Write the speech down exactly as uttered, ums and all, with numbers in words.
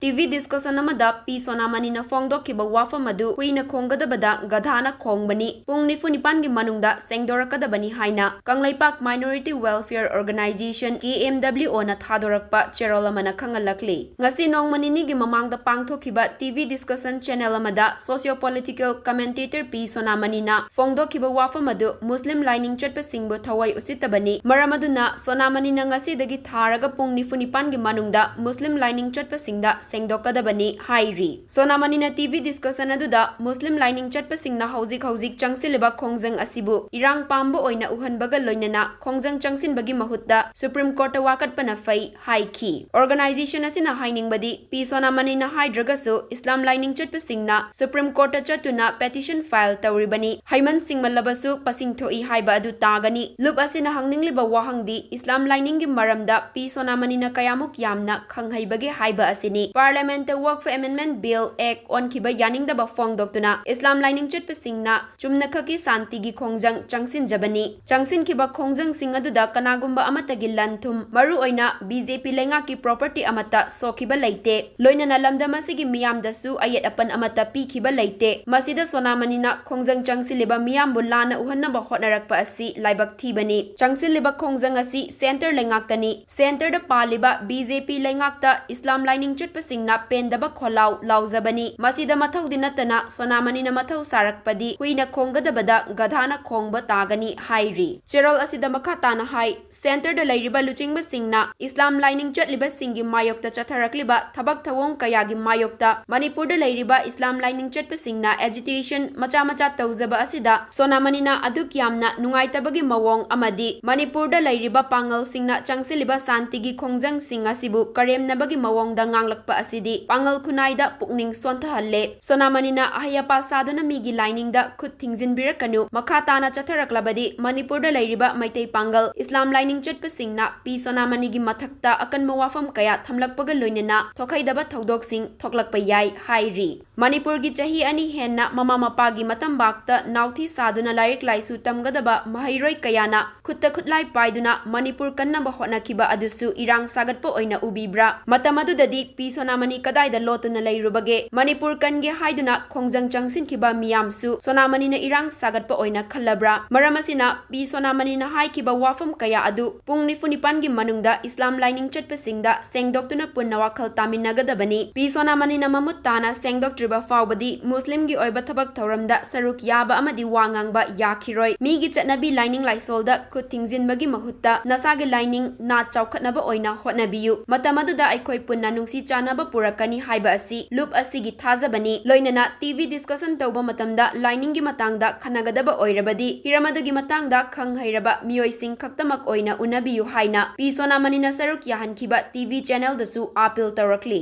T V discussion ꯑꯃꯗ ꯄꯤ ꯁꯣꯅꯥꯃꯅꯤꯅ ꯐꯣꯡꯗꯣꯛꯈꯤꯕ ꯋꯥꯐꯝ ꯑꯗꯨ ꯍꯨꯏꯅ ꯈꯣꯡꯒꯗꯕꯗ ꯒꯙꯥꯅ ꯈꯣꯡꯕꯅꯤ, ꯄꯨꯡ ꯅꯤꯐꯨ ꯅꯤꯄꯥꯟꯒꯤ ꯃꯅꯨꯡꯗ ꯁꯦꯡꯗꯣꯔꯛꯀꯗꯕꯅꯤ ꯍꯥꯏꯅ Kangleipak Minority Welfare Organization, K M W O ꯅ ꯊꯥꯗꯣꯔꯛꯄ ꯆꯦꯔꯣꯜ ꯑꯃꯅ ꯈꯪꯍꯜꯂꯛꯂꯤ꯫ ꯉꯁꯤ ꯅꯣꯡꯃ ꯅꯤꯅꯤꯒꯤ ꯃꯃꯥꯡꯗ ꯄꯥꯡꯊꯣꯛꯈꯤꯕ ꯇꯤ ꯚꯤ discussion channel ꯑꯃꯗ socio political commentator ꯄꯤ ꯁꯣꯅꯥꯃꯅꯤꯅ ꯐꯣꯡꯗꯣꯛꯈꯤꯕ ꯋꯥꯐꯝ ꯑꯗꯨ ꯃꯨꯁꯂꯤꯝ ꯂꯥꯏꯅꯤꯡ ꯆꯠꯄꯁꯤꯡꯕꯨ ꯊꯋꯥꯏ ꯎꯁꯤꯠꯇꯕꯅꯤ, ꯃꯔꯝ ꯑꯗꯨꯅ ꯁꯣꯅꯥꯃꯅꯤꯅ ꯉꯁꯤꯗꯒꯤ ꯊꯥꯔꯒ ꯄꯨꯡ ꯅꯤꯐꯨ ꯅꯤꯄꯥꯟꯒꯤ ꯃꯅꯨꯡꯗ ꯃꯨꯁꯂꯤꯝ ꯂꯥꯏꯅꯤꯡ ꯆꯠꯄꯁꯤꯡꯗ ꯁꯦꯡꯗꯣꯛꯀꯗꯕꯅꯤ ꯍꯥꯏꯔꯤ꯫ ꯁꯣꯅꯥꯃꯅꯤꯅ ꯇꯤ ꯚꯤ discussion ꯑꯗꯨꯗ ꯃꯨꯁꯂꯤꯝ ꯂꯥꯏꯅꯤꯡ ꯆꯠꯄꯁꯤꯡꯅ ꯍꯧꯖꯤꯛ ꯍꯧꯖꯤꯛ ꯆꯪꯁꯤꯜꯂꯤꯕ ꯈꯣꯡꯖꯪ ꯑꯁꯤꯕꯨ ꯏꯔꯥꯡ ꯄꯥꯝꯕ ꯑꯣꯏꯅ ꯎꯍꯟꯕꯒ ꯂꯣꯏꯅꯅ ꯈꯣꯡꯖꯪ ꯆꯪꯁꯤꯟꯕꯒꯤ ꯃꯍꯨꯠꯇ Supreme Court ꯇ ꯋꯥꯀꯠꯄꯅ ꯐꯩ ꯍꯥꯏꯈꯤ꯫ Organization ꯑꯁꯤꯅ ꯍꯥꯏꯅꯤꯡꯕꯗꯤ, ꯄꯤ ꯁꯣꯅꯥꯃꯅꯤꯅ ꯍꯥꯏꯗ꯭ꯔꯒꯁꯨ ꯏꯁꯂꯥꯝ ꯂꯥꯏꯅꯤꯡ ꯆꯠꯄꯁꯤꯡꯅ Supreme Court ꯇ ꯆꯠꯇꯨꯅ petition file ꯇꯧꯔꯤꯕꯅꯤ꯫ ꯍꯩꯃꯟ ꯁꯤꯡꯃꯜꯂꯕꯁꯨ ꯄꯁꯤꯡ ꯊꯣꯛꯏ ꯍꯥꯏꯕ ꯑꯗꯨ ꯇꯥꯒꯅꯤ꯫ ꯂꯨꯞ ꯑꯁꯤꯅ ꯍꯪꯅꯤꯡꯂꯤꯕ ꯋꯥꯍꯪꯗꯤ ꯏꯁꯂꯥꯝ ꯂꯥꯏꯅꯤꯡꯒꯤ ꯃꯔꯝꯗ ꯄꯤ ꯁꯣꯅꯥꯃꯅꯤꯅ ꯀꯌꯥꯃꯨꯛ ꯌꯥꯝꯅ ꯈꯪꯍꯩꯕꯒꯦ ꯍꯥꯏꯕ ꯑꯁꯤꯅꯤ꯫ Parliament ꯇ Waqf Amendment Bill Act ꯑꯣꯟꯈꯤꯕ ꯌꯥꯅꯤꯡꯗꯕ ꯐꯣꯡꯗꯣꯛꯇꯨꯅ ꯏꯁꯂꯥꯝ ꯂꯥꯏꯅꯤꯡ ꯆꯠꯄꯁꯤꯡꯅ ꯆꯨꯝꯅꯈꯛꯀꯤ ꯁꯥꯟꯇꯤꯒꯤ ꯈꯣꯡꯖꯪ ꯆꯪꯁꯤꯟꯖꯕꯅꯤ꯫ ꯆꯪꯁꯤꯟꯈꯤꯕ ꯈꯣꯡꯖꯪꯁꯤꯡ ꯑꯗꯨꯗ ꯀꯅꯥꯒꯨꯝꯕ ꯑꯃꯠꯇꯒꯤ ꯂꯟ ꯊꯨꯝ, ꯃꯔꯨꯑꯣꯏꯅ ꯕꯤ ꯖꯦ ꯄꯤ ꯂꯩꯉꯥꯛꯀꯤ property ꯑꯃꯠꯇ ꯁꯣꯛꯈꯤꯕ ꯂꯩꯇꯦ꯫ ꯂꯣꯏꯅꯅ ꯂꯝꯗꯝ ꯑꯁꯤꯒꯤ ꯃꯤꯌꯥꯝꯗꯁꯨ ꯑꯌꯦꯠ ꯑꯄꯟ ꯑꯃꯠꯇ ꯄꯤꯈꯤꯕ ꯂꯩꯇꯦ꯫ ꯃꯁꯤꯗ ꯁꯣꯅꯥꯃꯅꯤꯅ ꯈꯣꯡꯖꯪ ꯆꯪꯁꯤꯜꯂꯤꯕ ꯃꯤꯌꯥꯝꯕꯨ ꯂꯥꯟꯅ ꯎꯍꯟꯅꯕ ꯍꯣꯠꯅꯔꯛꯄ ꯑꯁꯤ ꯂꯥꯏꯕꯛ ꯊꯤꯕꯅꯤ꯫ ꯆꯪꯁꯤꯜꯂꯤꯕ ꯈꯣꯡꯖꯪ ꯑꯁꯤ centre ꯗ ꯂꯩꯉꯥꯛꯇꯅꯤ꯫ Centre ꯗ ꯄꯥꯜꯂꯤꯕ ꯕꯤ ꯖꯦ ꯄꯤ ꯂꯩꯉꯥꯛꯇ ꯏꯁꯂꯥꯝ ꯂꯥꯏꯅꯤꯡ ꯆꯠꯄꯁꯤꯡꯅ ꯄꯦꯟꯗꯕ ꯈꯣꯜꯂꯥꯎ ꯂꯥꯎꯖꯕꯅꯤ꯫ ꯃꯁꯤꯗ ꯃꯊꯧꯗꯤ ꯅꯠꯇꯅ ꯁꯣꯅꯥꯃꯅꯤꯅ ꯃꯊꯧ ꯁꯥꯔꯛꯄꯗꯤ ꯍꯨꯏꯅ ꯈꯣꯡꯒꯗꯕꯗ ꯒꯙꯥꯅ ꯈꯣꯡꯕ ꯇꯥꯒꯅꯤ ꯍꯥꯏꯔꯤ꯫ ꯆꯦꯔꯣꯜ ꯑꯁꯤꯗ ꯃꯈꯥ ꯇꯥꯅ ꯍꯥꯏ, centre ꯗ ꯂꯩꯔꯤꯕ ꯂꯨꯆꯤꯡꯕꯁꯤꯡꯅ ꯏꯁꯂꯥꯝ ꯂꯥꯏꯅꯤꯡ ꯆꯠꯂꯤꯕꯁꯤꯡꯒꯤ ꯃꯥꯌꯣꯛꯇ ꯆꯠꯊꯔꯛꯂꯤꯕ ꯊꯕꯛ ꯊꯧꯑꯣꯡ ꯀꯌꯥꯒꯤ ꯃꯥꯌꯣꯛꯇ ꯃꯅꯤꯄꯨꯔꯗ ꯂꯩꯔꯤꯕ ꯏꯁꯂꯥꯝ ꯂꯥꯏꯅꯤꯡ ꯆꯠꯄꯁꯤꯡꯅ agitation ꯃꯆꯥ ꯃꯆꯥ ꯇꯧꯖꯕ ꯑꯁꯤꯗ ꯁꯣꯅꯥꯃꯅꯤꯅ ꯑꯗꯨꯛ ꯌꯥꯝꯅ ꯅꯨꯡꯉꯥꯏꯇꯕꯒꯤ ꯃꯑꯣꯡ ꯑꯃꯗꯤ ꯃꯅꯤꯄꯨꯔꯗ ꯂꯩꯔꯤꯕ ꯄꯥꯡꯒꯜꯁꯤꯡꯅ ꯆꯪꯁꯤꯜꯂꯤꯕ ꯁꯥꯟꯇꯤꯒꯤ ꯈꯣꯡꯖꯪꯁꯤꯡ ꯑꯁꯤꯕꯨ ꯀꯔꯦꯝꯅꯕꯒꯤ ꯃꯑꯣꯡꯗ ꯉꯥꯡꯂꯛꯄ ꯑꯁꯤꯗꯤ ꯄꯥꯡꯒꯜ ꯈꯨꯟꯅꯥꯏꯗ ꯄꯨꯛꯅꯤꯡ ꯁꯣꯟꯊꯍꯜꯂꯦ꯫ ꯁꯣꯅꯥꯃꯅꯤꯅ ꯑꯍꯩ ꯑꯄꯥ ꯁꯥꯗꯨꯅ ꯃꯤꯒꯤ ꯂꯥꯏꯅꯤꯡꯗ ꯈꯨꯠ ꯊꯤꯡꯖꯤꯟꯕꯤꯔꯛꯀꯅꯨ꯫ ꯃꯈꯥ ꯇꯥꯅ ꯆꯠꯊꯔꯛꯂꯕꯗꯤ ꯃꯅꯤꯄꯨꯔꯗ ꯂꯩꯔꯤꯕ ꯃꯩꯇꯩ ꯄꯥꯡꯒꯜ ꯏꯁꯂꯥꯝ ꯂꯥꯏꯅꯤꯡ ꯆꯠꯄꯁꯤꯡꯅ ꯄꯤ ꯁꯣꯅꯥꯃꯅꯤꯒꯤ ꯃꯊꯛꯇ ꯑꯀꯟꯕ ꯋꯥꯐꯝ ꯀꯌꯥ ꯊꯝꯂꯛꯄꯒ ꯂꯣꯏꯅꯅ ꯊꯣꯛꯍꯩꯗꯕ ꯊꯧꯗꯣꯛꯁꯤꯡ ꯊꯣꯛꯂꯛꯄ ꯌꯥꯏ ꯍꯥꯏꯔꯤ꯫ ꯃꯅꯤꯄꯨꯔꯒꯤ ꯆꯍꯤ ꯑꯅꯤ ꯍꯦꯟꯅ ꯃꯃꯥ ꯃꯄꯥꯒꯤ ꯃꯇꯝꯕꯥꯛꯇ ꯅꯥꯎꯊꯤ ꯁꯥꯗꯨꯅ ꯂꯥꯏꯔꯤꯛ ꯂꯥꯏꯁꯨ ꯇꯝꯒꯗꯕ ꯃꯍꯩꯔꯣꯏ ꯀꯌꯥꯅ ꯈꯨꯠꯇ ꯈꯨꯠꯂꯥꯏ ꯄꯥꯏꯗꯨꯅ ꯃꯅꯤꯄꯨꯔ ꯀꯟꯅꯕ ꯍꯣꯠꯅꯈꯤꯕ ꯑꯗꯨꯁꯨ ꯏꯔꯥꯡ ꯁꯥꯒꯠꯄ ꯑꯣꯏꯅ ꯎꯕꯤꯕ꯭ꯔꯥ? ꯃꯇꯝ ꯑꯗꯨꯗꯗꯤ ꯄꯤ ꯁꯣꯅꯥ ꯁꯣꯅꯥꯃꯅꯤ ꯀꯗꯥꯏꯗ ꯂꯣꯠꯇꯨꯅ ꯂꯩꯔꯨꯕꯒꯦ? ꯃꯅꯤꯄꯨꯔ ꯀꯟꯒꯦ ꯍꯥꯏꯗꯨꯅ ꯈꯣꯡꯖꯪ ꯆꯪꯁꯤꯟꯈꯤꯕ ꯃꯤꯌꯥꯝꯁꯨ ꯁꯣꯅꯥꯃꯅꯤꯅ ꯏꯔꯥꯡ ꯁꯥꯒꯠꯄ ꯑꯣꯏꯅ ꯈꯜꯂꯕ꯭ꯔꯥ? ꯃꯔꯝ ꯑꯁꯤꯅ ꯄꯤ ꯁꯣꯅꯥꯃꯅꯤꯅ ꯍꯥꯏꯈꯤꯕ ꯋꯥꯐꯝ ꯀꯌꯥ ꯑꯗꯨ ꯄꯨꯡ ꯅꯤꯐꯨ ꯅꯤꯄꯥꯟꯒꯤ ꯃꯅꯨꯡꯗ ꯏꯁꯂꯥꯝ ꯂꯥꯏꯅꯤꯡ ꯆꯠꯄꯁꯤꯡꯗ ꯁꯦꯡꯗꯣꯛꯇꯨꯅ ꯄꯨꯟꯅ ꯋꯥꯈꯜ ꯇꯥꯃꯤꯟꯅꯒꯗꯕꯅꯤ꯫ ꯄꯤ ꯁꯣꯅꯥꯃꯅꯤꯅ ꯃꯃꯨꯠ ꯇꯥꯅ ꯁꯦꯡꯗꯣꯛꯇ꯭ꯔꯤꯕ ꯐꯥꯎꯕꯗꯤ ꯃꯨꯁꯂꯤꯝꯒꯤ ꯑꯣꯏꯕ ꯊꯕꯛ ꯊꯧꯔꯝꯗ ꯁꯔꯨꯛ ꯌꯥꯕ ꯑꯃꯗꯤ ꯋꯥ ꯉꯥꯡꯕ ꯌꯥꯈꯤꯔꯣꯏ꯫ ꯃꯤꯒꯤ ꯆꯠꯅꯕꯤ ꯂꯥꯏꯅꯤꯡ ꯂꯥꯏꯁꯣꯜꯗ ꯈꯨꯠ ꯊꯤꯡꯖꯤꯟꯕꯒꯤ ꯃꯍꯨꯠꯇ ꯅꯁꯥꯒꯤ ꯂꯥꯏꯅꯤꯡ ꯅꯥꯠ ꯆꯥꯎꯈꯠꯅꯕ ꯑꯣꯏꯅ ꯍꯣꯠꯅꯕꯤꯌꯨ꯫ ꯃꯇꯝ ꯑꯗꯨꯗ ꯑꯩꯈꯣꯏ ꯄꯨꯟꯅ ꯅꯨꯡꯁꯤ ꯆꯥꯟꯅꯕ ꯄꯨꯔꯛꯀꯅꯤ ꯍꯥꯏꯕ ꯑꯁꯤ ꯂꯨꯞ ꯑꯁꯤꯒꯤ ꯊꯥꯖꯕꯅꯤ꯫ ꯂꯣꯏꯅꯅ ꯇꯤ ꯚꯤ ꯗꯤꯁꯀꯁꯟ ꯇꯧꯕ ꯃꯇꯝꯗ ꯂꯥꯏꯅꯤꯡꯒꯤ ꯃꯇꯥꯡꯗ ꯈꯟꯅꯒꯗꯕ ꯑꯣꯏꯔꯕꯗꯤ ꯍꯤꯔꯝ ꯑꯗꯨꯒꯤ ꯃꯇꯥꯡꯗ ꯈꯪ ꯍꯩꯔꯕ ꯃꯤꯑꯣꯏꯁꯤꯡ ꯈꯛꯇꯃꯛ ꯑꯣꯏꯅ ꯎꯅꯕꯤꯌꯨ ꯍꯥꯏꯅ ꯄꯤ ꯁꯣꯅꯥꯃꯅꯤꯅ ꯁꯔꯨꯛ ꯌꯥꯍꯟꯈꯤꯕ ꯇꯤ ꯚꯤ ꯆꯦꯅꯦꯜꯗꯁꯨ ꯑꯥꯄꯤꯜ ꯇꯧꯔꯛꯂꯤ꯫